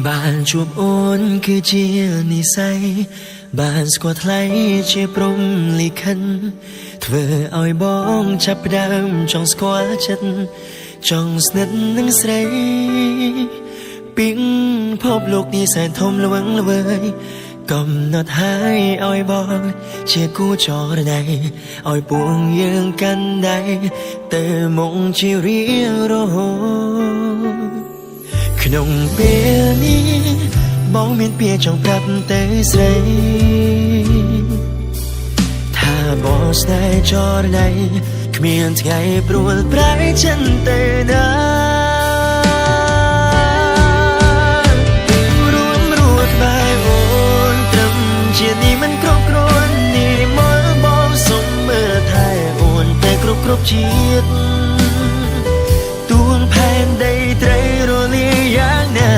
បានជួបអូនគឺជានិស័យបានស្គាល់ថ្លៃជាព្រំលិខិតធ្វើឲ្យបងចាប់ផ្ដើមចង់ស្គាល់ចិត្តចង់ស្និទ្ធនឹងស្រីពីងភពលោកនេះសែនធំល្វឹងល្វើយកំណត់ហើយឲ្យបងជាគូចរណៃឲ្យពួងយើងកាន់ដៃទៅមុខជារៀងរហូត ក្នុងពេលនេះបងមានពាក្យចង់ប្រាប់ទៅស្រីថាបងស្នេហ៍ចរណៃគ្មានថ្ងៃព្រួលប្រែចិនទៅណារួមរួចក្បែរអូនត្រឹមជានេះមិនគ្រប់គ្រាន់នេះមកបងសុំមើលថែអូនតែគ្រប់គ្រប់ជាតិ ទួងផែនដីត្រូវរលាយយ៉ាងណា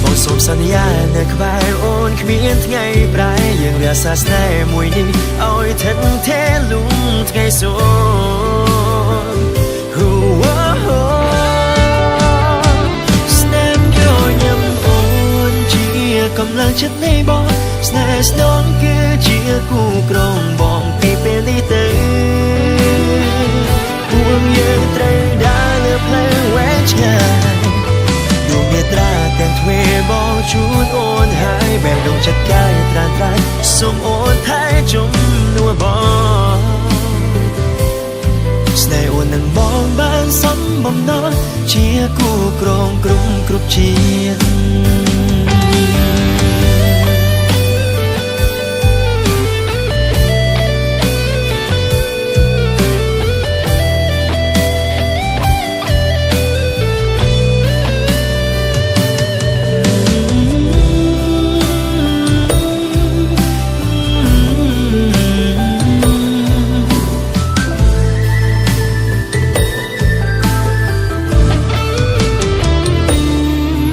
បងសូមសន្យានៅក្បែរអូនគ្មានថ្ងៃប្រែយើងរក្សាស្នេហ៍មួយនេះឲ្យថិតថេរលុងថ្ងៃសូន្យ ស្នេហ៍ញញឹមអូនជាកម្លាំងចិត្តនៃបងស្នេហ៍ស្នងគឺជាគូក្រងបងពីពេលនេះទៅពួកយើងត្រូវដើរលើផ្លូវវែងឆ្ងាយដួងមេត្រាទាំងទ្វេបងជូនអូនហើយបែរដងចិត្តកាយត្រានត្រាយសូមអូនថែជំនួសបង ស្នេហ៍អូននឹងបងបានសំបំណងជាគូក្រងក្រុមគ្រប់ជាតិ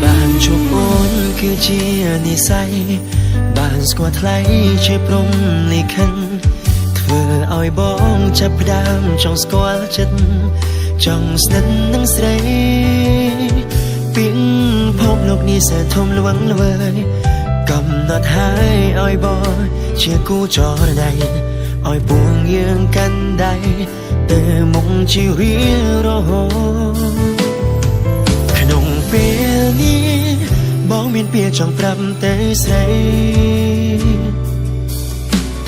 បានជួបអូនគឺជានិស័យបានស្គាល់ថ្លៃជាព្រំលិខិតធ្វើឲ្យបងចាប់ផ្ដើមចង់ស្គាល់ចិត្តចង់ស្និទ្ធនឹងស្រីពីងភពលោកនេះសែនធំល្វឹងល្វើយកំណត់ហើយឲ្យបងជាគូចរណៃឲ្យពួងយើងកាន់ដៃទៅមុខជារៀងរហូត ក្នុងពេលនេះបងមានពាក្យចង់ប្រាប់ទៅស្រី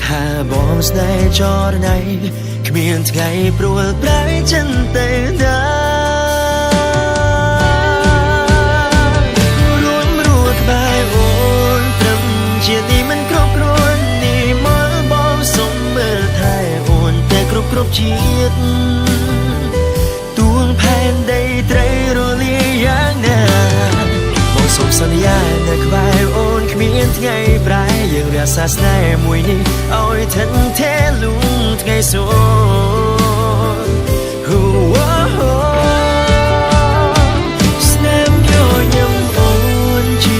ថាបងស្នេហ៍ចរណៃគ្មានថ្ងៃព្រួលប្រែចិនទៅណារួមរួចក្បែរអូនត្រឹមជានេះមិនគ្រប់គ្រាន់នេះមកបងសុំមើលថែអូនតែគ្រប់គ្រប់ជាតិ ទួងផែនដីត្រូវរលាយយ៉ាងណាបងសូមសន្យានៅក្បែរអូនគ្មានថ្ងៃប្រែយើងរក្សាស្នេហ៍មួយនេះឲ្យថិតថេរលុងថ្ងៃសូន្យ ស្នេហ៍ញញឹមអូនជា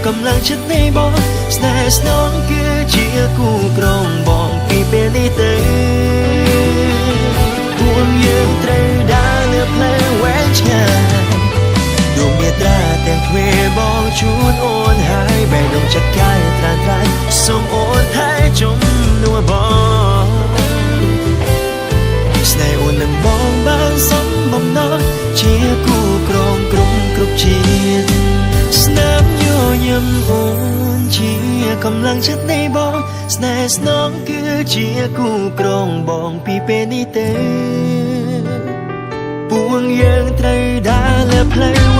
កម្លាំងចិត្តនៃបងស្នេហ៍ស្នងគឺជាគូក្រងបងពីពេលនេះទៅពួកយើងត្រូវដើរលើផ្លូវវែងឆ្ងាយដួងមេត្រាទាំងទ្វេបងជូនអូនហើយបែរដងចិត្តកាយត្រានត្រាយសូមអូនថែជំនួសបង ស្នេហ៍អូននឹងបងបានសំបំណងជាគូក្រងក្រុមគ្រប់ជាតិស្នាមញញឹមអូនជាកម្លាំងចិត្តនៃបងស្នេហ៍ស្នងគឺជាគូក្រងបងពីពេលនេះទៅពួកយើងត្រូវដើរលើផ្លូវ